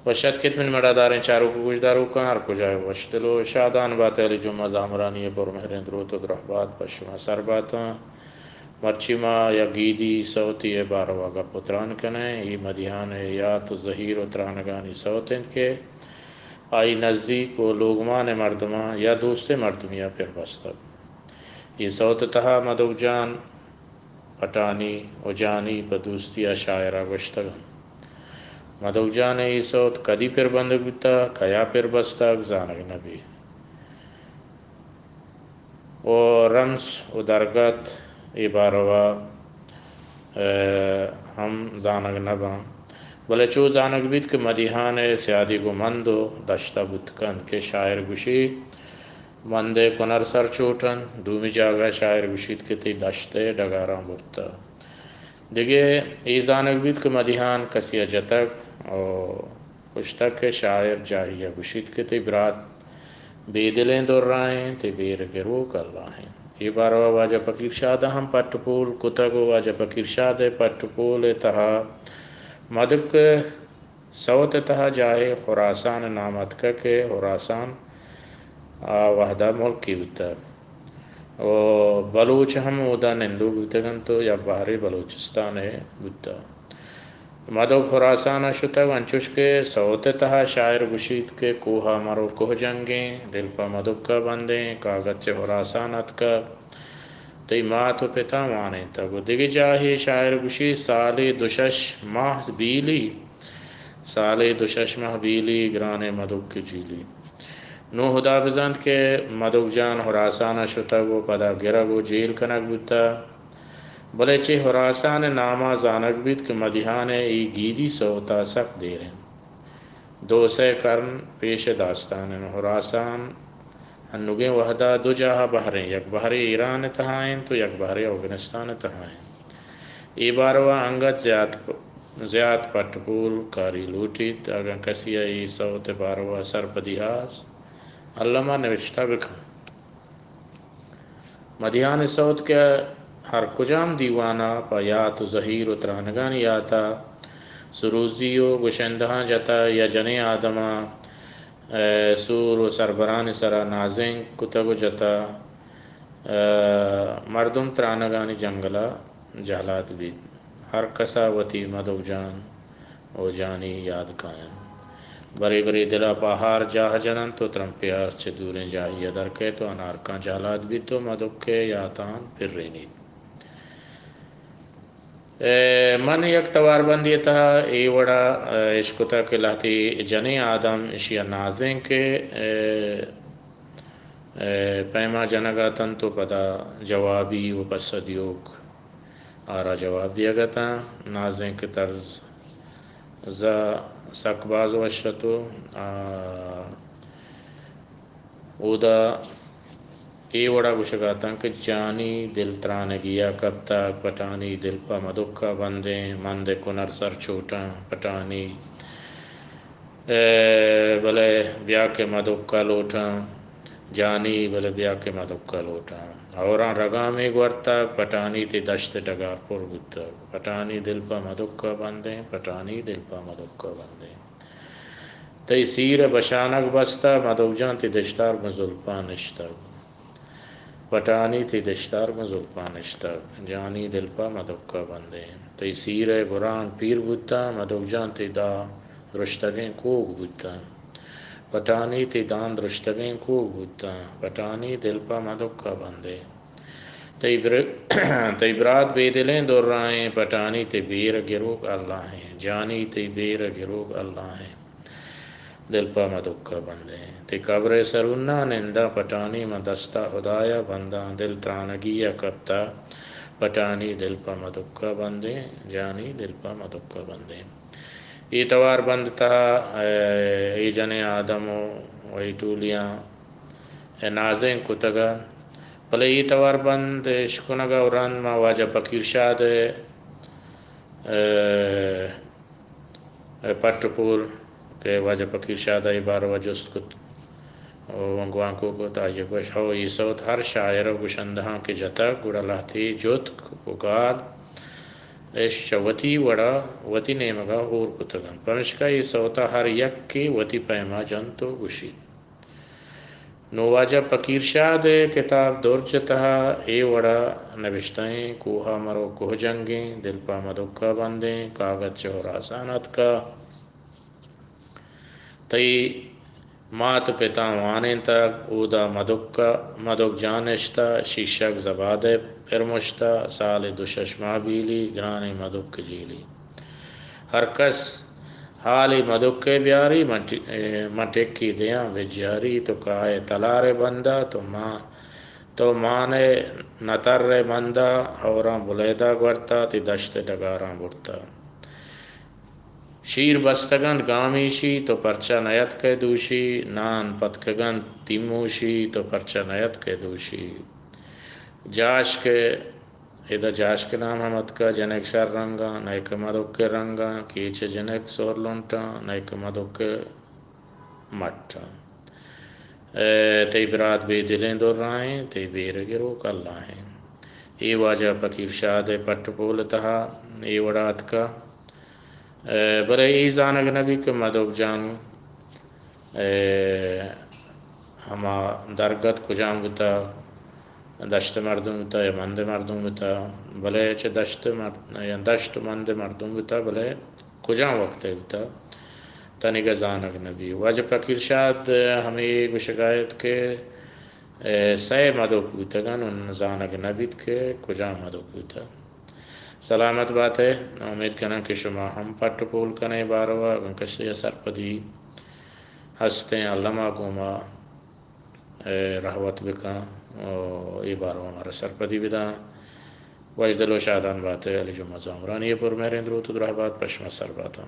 وش اتک ات منی مڑاداریں چاروک و گوشداروکاں، ہر کجا ئے وش دل و شادان بات۔ علی جمعہ زامرانی ء پر مہریں دروت و درہبات پہ شما سر باتاں۔ مرچی ما یک گیدی سوتے ء باروا گپ و تران کنیں۔ اے مدیحان ء یات و زہیر و ترانگانی سوت انت کہ آئی نزیک و لوگمان ء مردماں یا دوستیں مردمے ء پر بستگ۔ اے سوت ء تہا مدوک جان پٹانی و جانی پہ دوستی ء شاعر ء گوشتگ انت۔ مدوک جان ء اے سوت کدی پر بندگ بوتگ، کیا پر بستگ، زانگ نہ بیت۔ و رمز و درگت اے باروا، ء، ہم زانگ نہ باں، بلے چو زانگ بیت کہ مدیحان ء سیادی گوں مند و دشتہ بوت کنت کہ شاعر گوشیت، مند ء کنر سر چوٹ انت۔ دومی جاگہ شاعر گوشیت کہ تئی دشت ء ڈگاراں برتہ۔ دگہ اے زانگ بیت کہ مدیحان کسی ء جتگ و کشتگ کہ شاعر جاہی ء گوشیت کہ تئی برات بے دلیں درائیں، تئی بیر گروک اللہ ایں۔ اے باروا واجہ پکیر شاد ء ہم پٹ پول کتگ و واجہ پکیر شاد ء پٹ پول ء تہا مدک سوت ء تہا جاہے خراسان نام اتکگ کہ خراسان آ وہدا ملکے بوتگ و بلوچ ہم اودا نندوک بوتگ انت و یک بہرے بلوچستان ء بوتگ۔ مدوک خراسان ء شتگ، انچوش کہ سوت ء تہا شاعر گوشیت کہ کوہ ء مرو کوہ جنگیں، دل پہ مدک ء بندیں، کاگد چہ خراسان اتکگ، تئی مات و پتا وانینتگ و دگہ جاہے شاعر گوشیت سالے دو شش ماہ بیلی، سالے دو شش ماہ بیلی، گرانیں مدک جیلی۔ نوں ہدا بزانت کہ مدوک جان ہراسان ء شتگ و پدا گرگ و جیل کنگ بوتگ، بلے چہ ہراسان ء نام ء زانگ بیت کہ مدیحان ء اے گیدی سوت ء سک دیر انت۔ دو سئے کرن پیش ء داستان انت۔ ہراسان انوگیں وہدا دو جاہ ء بہریں، یک بہرے ایران ء تہا انت و یک بہرے اوگنستان ء تہا انت۔ اے باروا انگت زیات پ-، زیات پٹ پول کاری لوٹیت۔ اگاں کسی ء اے سوت ء باروا سرپدی ہاس، الما نوشتہ بکن۔ مدیحان ء سوت کہ ہر کجام دیوان ء پہ یات و زہیر و ترانگانی یات ء سروزی و گشندہاں جتہ یا جنیں آدماں، ء، سور و سربرانی سرا نازینک کتگ و جتہ، ء، مردم ترانگانی جنگل ء جہلات بیت۔ ہر کس ء وتی مدوک جان و جانی یاد کاینت۔ برے برے دل ء پہ ہار جاہ جننت و ترمپے ہار چہ دوریں جاہی ء در کئیت و انارکاں جہلات بیت و مدک ء یاتاں پرینیت۔ ء من یک توار بندی ء تہا اے وڑا، ء، اشکتگ کہ لہتے جنیں آدم اشی ء نازینک ء، ء، ء، پیما جنگ ء اتنت و پدا جوابی و پسہ دیوک آرا جواب دیگ اتاں۔ نازینک طرز ز سک باز وش اتو۔ آ، اودا اے وڑا گوشگ اتاں کہ جانی دل ترانگی ء کپتگ، پٹانی دل پہ مدک ء بندیں، مند ء کنر سر چوٹاں، پٹانی اے، بلے بیا کہ مدک ء لوٹاں، جانی، بلے بیا کہ مدک ء لوٹاں۔ ہوراں رگامے گورتگ، پٹانی تئی دشت ء ڈگار پر بوتگ۔ پٹانی دل پہ مدک ء بندیں، پٹانی دل پہ مدک ء بندیں۔ تئی سیر ء بشانگ بستہ، مدک جان تئی دشتار گوں زلپاں نشتگ۔ پٹانی تئی دشتار گوں زلپاں نشتگ، جانی دل پہ مدک ء بندیں۔ تئی سیر ء برانگ پیر بوتاں، مدک جان تئی داں درشتگیں کوگ بوتاں۔ پٹانی تئی داں درشتگیں کوگ بوتاں، پٹانی دل پہ مدک ء بندیں۔ تئی بر-، تئی برات بے دلیں درائیں، پٹانی تئی بیر گروک اللہ ایں، جانی تئی بیر گروک اللہ ایں۔ دل پہ مدک ء بندیں۔ تئی قبر ء سروناں ننداں، پٹانی من دست ء ہدایا بنداں۔ دل ترانگی ء کپتہ، پٹانی دل پہ مدک ء بندیں، جانی دل پہ مدک ء بندیں۔ اے توار بند تہا، اے، اے جنیں آدم و اے ٹولیاں، اے، نازینک کتگ ء، بلے اے توار بند اشکنگ ء رند ما واجہ پکیر شاد ء، اے، پٹ ء پول کہ واجہ پکیر شاد ء اے باروا جست کت و گوانکو کت، آئی ء گوشت، ہو، اے سوت ہر شاعر و گشندہاں کہ جتگ، گڑا لہتے جتک و گال اش چہ وتی وڑا وتی نیمگا ہور کتگ انت، پمشکا اے سوتا ہر یکے وتی پیما جنت و گوشیت۔ نوں واجہ پکیر شاد ءِ کتاب درج ءِ تہا اے وڑا نبشتہ ایں: کوہ ءَ مرو کوہ جنگیں، دل پہ مدک ءَ بندیں، کاگد چہ ہراسان اتکا، تئی مات پتاں وانینتگ، اودا مدک ءَ، مدک جان نشتہ، شیشگ زباد ءَ پرمشتہ، سالے دو شش ماہ بیلی، گرانیں مدک جیلی۔ ہر کس حالی مدک ءَ بیاری، من ٹی-، من ٹکی دیاں بجاری، تو کائے تلار ءِ بندا، تو ما-، تو مان ءِ نتر ءِ بندا، ہوراں بلیدہ گورتا، تئی دشت ءِ ڈگاراں برتا۔ شیر بستگ انت گامیشی، تو پرچا نیاتکئے دوشی؟ نان پتکگ انت تیموشی، تو پرچا نیاتکئے دوشی؟ جاشک، ادا جاشک نام ہم اتکا، جنک شر رنگاں، نئیکہ مدک ءِ رنگاں، کیچ ءِ جنک سور لنٹاں، نئیکہ مدک ءِ مٹاں۔ اے تئی برات بے دلیں درائیں، تئی بیر ءِ گروک اللہ ایں۔ اے واجہ پکیر شاد ءِ پٹ ءُ پول ءِ تہا اے وڑا اتکا۔ اے، بلے اے زانگ نہ بیت کہ مدک جان، اے، ہما درگت کجام بوتا، دشت مردم بوتا یا مند مردم بوتا، بلے چہ دشت مر-، یا دشت مند مردم بوتا، بلے کجام وقت بوتا، تنیگا زانگ نہ بیت۔ واجہ پکیر شاد ہمے گوشگا ات کہ، اے، سئے مدک بوتگن، انوں زانگ نہ بیت کہ کجام مدک بوتا۔ سلامت بات ئے۔ امید کناں کہ شما ہم پٹ ءُ پول کن ئے باروا، اگاں کسی ءَ سرپدی ہستیں، الما گوما، اے، رہوت بکن ءُ اے باروا مارا سرپدی بداں۔ وشدل ءُ شادان بات ئے۔ علی جمعہ زامرانی ءِ پرمہریں دروت ءُ درہبات پہ شما سر باتاں۔